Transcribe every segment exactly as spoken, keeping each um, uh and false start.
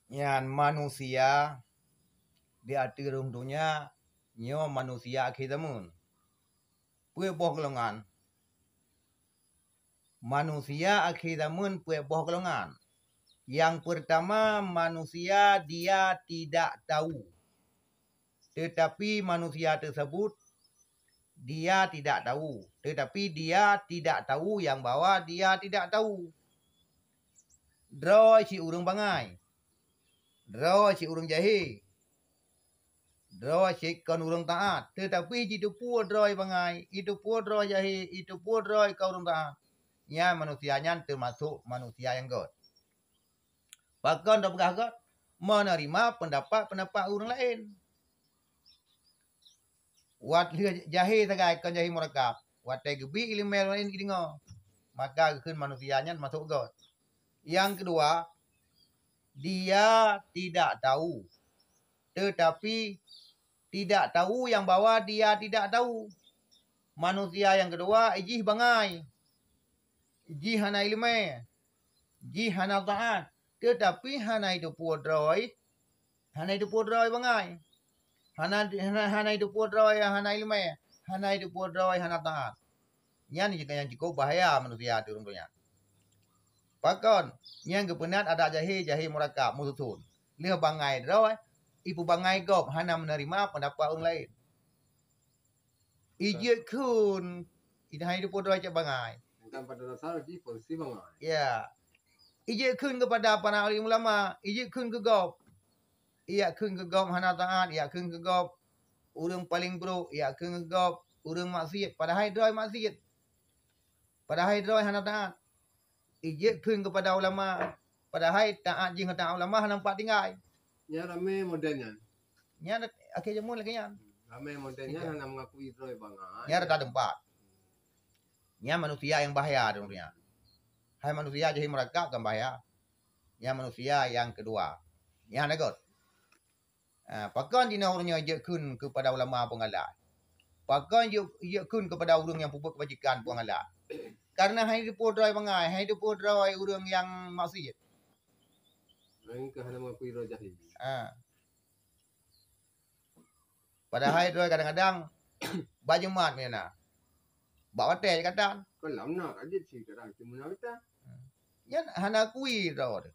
Nyan manusia di ateueh rhueng donya nyoe manusia akhé zameun. Peuet boh golongan. Manusia akhé zameun peuet boh golongan. Nyang peurtama, manusia dia tidak tahu. Tetapi manusia tersebut dia tidak tahu. Tetapi dia tidak tahu nyang bahwa dia tidak tahu. Droe cit ureuëng bangai. Droe cit ureuëng jahé. Droe cit kon ureuëng taát. Tetapi jiteupeue droe bangai, jiteupeue droe jahé, jiteupeue droe kon ureuëng taát. Nyan manusia nyan teumasok manusia nyang gét. Pakon tapeugah gét? Meunarima peundapat-peundapat ureuëng laén. Wat lheueh jahé sagai kon jahé murakab, watée geubi iéleumé ureuëng laén jideungoe, maka geukheun manusia nyan masok gét. Nyang keudua, dia tidak tahu, tetapi tidak tahu nyang bahwa dia tidak tahu. Manusia nyang keudua jih bangai, jih hana iéleumé, jih hana taát, tetapi hana jiteupeue droe, hana jiteupeue droe bangai. Hana, hana, hana jiteupeue droe hana iéleumé, hana jiteupeue droe hana taát. Nyan nyang cukôp bahya manusia ateueh rhueng donya. Pakon? Nyang geupeunat adak jahé, jahé murakab, meususon. Lheueh bangai droe, jipeubangai gob hana meunarima peundapat ureuëng laén. Ijeuet kheun, hana jiteupeue droe cit bangai. Sedangkan pada dasar jih posisi bangai. Ya. Ijeuet kheun keupada para alim ulama, ijeuet kheun keu gob. Ijak kheun keu gob hana taát, ijak kheun keu gob ureuëng paleng brok, ijak kheun keu gob ureuëng maksiet, padahai droe maksiet. Padahai droe hana taát. Ijeuet kheun keupada ulama, padahai taát jih ngon taát ulama hana teumpat tinggai. Nyan ramé model nyan. Nyan akhé jameun lagée nyan. Ramé model nyan hana mengakui droe bangai. Nyan rata teumpat. Nyan manusia nyang bahya di dunia. Hai manusia jahé murakab kan bahya. Nyan manusia nyang keudua. Nyan hana gét. Ah, pakon jinoe ureuëng nyoe jeuet kheun keupada ulama peue galak? Pakon jeuet, jeuet kheun keupada ureuëng nyang peubuet keubajikan peue galak? Karena hana jiteupeue droe bangai, hana jiteupeue droe ureuëng nyang maksiet. Laén keu hana mengakui droe jahé. Ah. Padahai droe kadang-kadang bak Jumat meunan. Bak watée jikatan. Kalau na kajet sih kadang cuma kita. Nyan hana akui droe.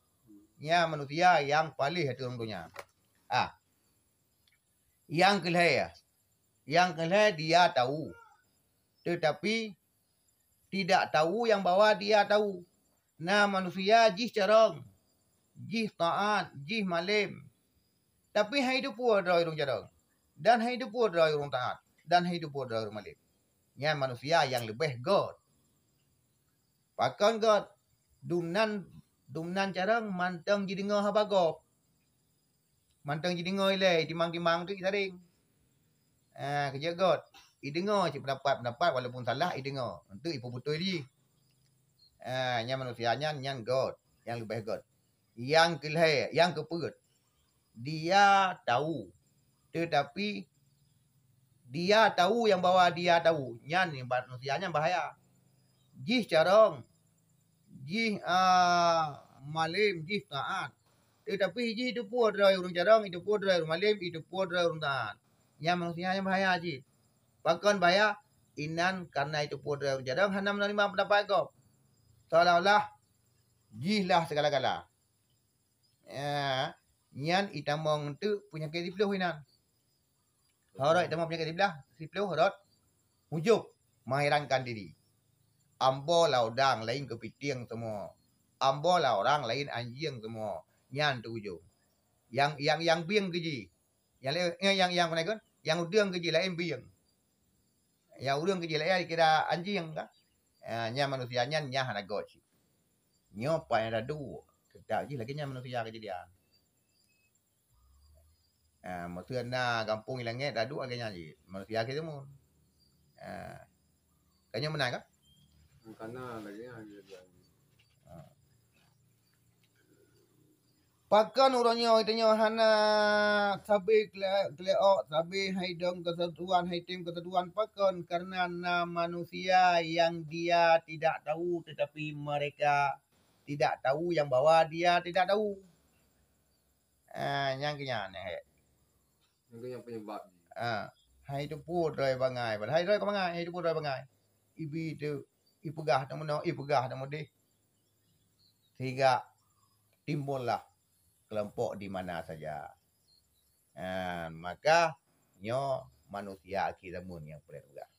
Nyan manusia nyang paléh ateueh rhueng donya. Ah. Nyang keulhée, nyang keulhée dia tahu, tetapi tidak tahu nyang bahwa dia tahu. Na manusia jih carông, jih taát, jih malém, tapi hana jiteupeue droe ureuëng carông, dan hana jiteupeue droe ureuëng taát, dan hana jiteupeue droe ureuëng malém. Nyan manusia nyang leubeh gét. Pakon gét? Dumnan, dumnan carông mantong jideungoe haba gob. Mantong jideungoe ilée, timang-timang teuk jisadeng. Ah, keu jeuet gét. Jideungoe cit peundapat-peundapat walaupun salah, jideungoe. Untuk jipeubeutôi jih. Ah, nyan manusia nyan, nyan gét, nyang leubeh gét. Nyang keulhée, nyang keupeuet, dia tahu, tetapi dia tahu nyang bahwa dia tahu, nyan manusia nyan bahaya. Jih carông, jih, a, malém, jih taát. Tetapi jih jiteupeue droe ureuëng carông, jiteupeue droe ureuëng malém, jiteupeue droe ureuëng taát. Nyan manusia nyang bahaya cit. Pakon bahaya? Inan karena jiteupeue droe ureuëng carông hana meunarima peundapat gob. Seolah-olah jih lah segala-gala. Ya, nyan itamong teuk peunyakét siploh inan. Horot itamong peunyakét siblah, siploh horot ujub, mengherankan diri. Ambo lam udang laén keupitieng seumua. Ambo lam urang laén anjieng seumua. Nyan tu ujong. Nyang, nyang, nyang bieng keu jih. Nyang lé-, nyang, nyang, nyang, nyang udeueng keu jih laén bieng. Nyang udeueng keu jih laén kira anjieng ka. Ah, nyan manusia nyan, nyan hana gét cit. Nyoe pat nyang taduek, teutap jih lagée nyan manusia keujadian. Ah, meuseu na gampông i langét taduek lagée nyan cit, manusia akhé jameun. Ah. Ka nyoe meunan ka? Ka na lagée nyan keujadian. Ah. Pakon uroe nyoe geutanyoe hana sabe kle-, kleuok, sabe hai dong keusatuan, hai tem keusatuan? Pakon? Karena na manusia yang dia tidak tahu, tetapi mereka tidak tahu yang bahwa dia tidak tahu. Ah, nyang keu nyan, eh. Nyang keu nyan penyebab jih. Ah, hai teupeu droe bangai, padahai droe ka bangai, hai teupeu droe bangai. Ibi tu, ipeugah teumeunoe, ipeugah teumudeh. Sehingga timbullah kelompok di mana saja. Ah, maka nyoe manusia akhé zaman nyang peureulee peugah.